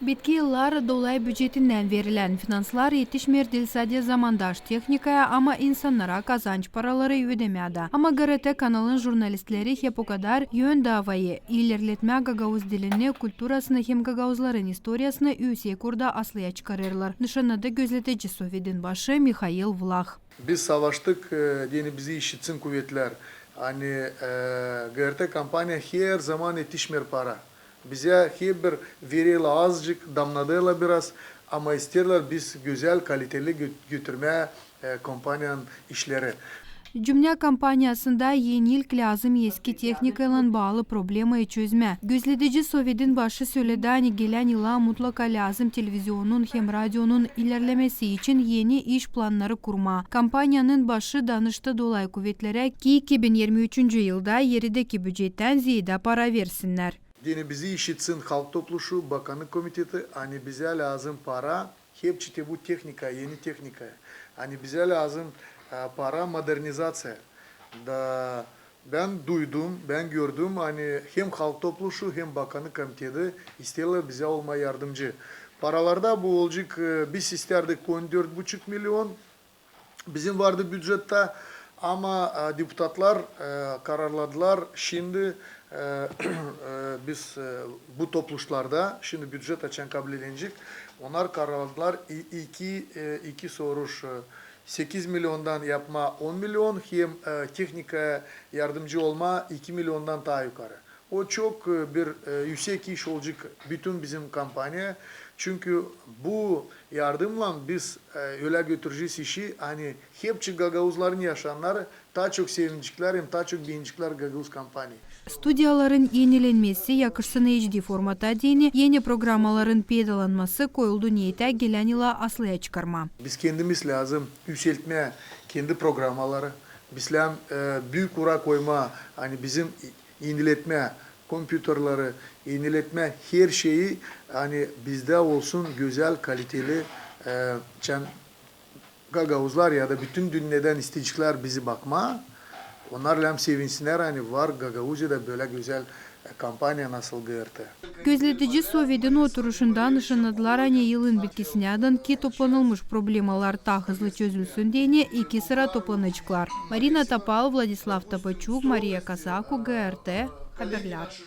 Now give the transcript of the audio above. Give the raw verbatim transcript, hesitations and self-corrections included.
Bitki yıllar dolay bücetindän verilän finanslar etişmeer diil sade zamandaş tehnikaya, ama insannara kazanç paraları ödemää dä. Ama GRT kanalın jurnalistleri hep okadar yön davayı, ilerletmää gagauz dilini, kulturasını hem gagauzların istoriyasını üüsek urda aslıya çıkarêrlar, nışannadı gözledici sovetin başı Mihail Vlah. Biz savaştık, e, deyni bizi işitsin kuvetlär. Ani, e, GRT kompaniya her zaman etişmeer para. Bizä hep bir vererlär azıcık, damnadêrlar biraz, ama isteerlär biz gözäl, kaliteli gö-, götürmää, e, kompaniyanın işleri. Cümnä kompaniyasında enilik lääzım eski tehnikaylan baalı problemayı çözmää. Gözledici sovetin başı söledi, ani gelän yıla mutlaka lääzım televizionun hem radionun ilerlemesi için eni iş plannarı kurmaa. Kompaniyanın başı danıştı dolay kuvetlerä, ki iki bin irmi üçüncü yılda erideki bücettän zeedä para versinnär. Deyni bizi işitsin Halk Topluşu, Bakannık komiteti, ani bizä lääzım para, hepsi te bu tehnikaya, eni tehnikaya. Ani bizä lääzım, e, para modernizaţiya. Da bän duydum, bän gördüm, ani hem Halk Topluşu, hem Bakannık komiteti isteerlär bizä olmaa yardımcı. Paralarda bu olacek, e, biz istärdik on dört buçuk million, bizim vardı bücettä, ama, e, deputatlar, e, kararladılar, şindi, e, e, biz, e, bu topluşlarda, şindi bücet açan kabul edilecek, onnar kararladılar i-, iki, e, iki soruş, e, sekiz milliondan yapmaa on million, hem, e, tehnikaya yardımcı olmaa iki milliondan taa yukarı. O çok, e, bir, e, üüsek iş olacek bütün bizim kompaniya. Çünkü bu yardımnan biz, e, ölä götürecez işi, ani hepsi gagauzların yaşayannarı taa çok sevineceklär hem taa çok beenecekler gagauz kompaniyayı. Studiyaların enilenmesi, yakışsın HD formata deyni, eni programmaların peydalanması koyuldu neettä gelän yıla aslıya çıkarmaa. Biz kendimiz lääzım üüseltmää kendi programmaları, biz lääzım, e, büük ura koymaa, ani bizim eniletmää kompyuterleri, eniletmää her şeyi, ani bizdä olsun gözäl, kaliteli, e, çän gagauzlar ya da bütün dünnedän isteyeceklär bizi bakmaa, onnar lääzım sevinsinnär, ani var Gagauziyada bölä gözäl, e, kompaniya nasıl GRT. Gözledici sovetin oturuşunda nışannadılar, ani yılın bitkisinädän, ki toplanılmış problemalar taa hızlı çözülsün deyni, iki sıra toplanaceklar. Marina Topal, Vladislav Topoçuk, Mariya Kazaku, GRT Haberlär.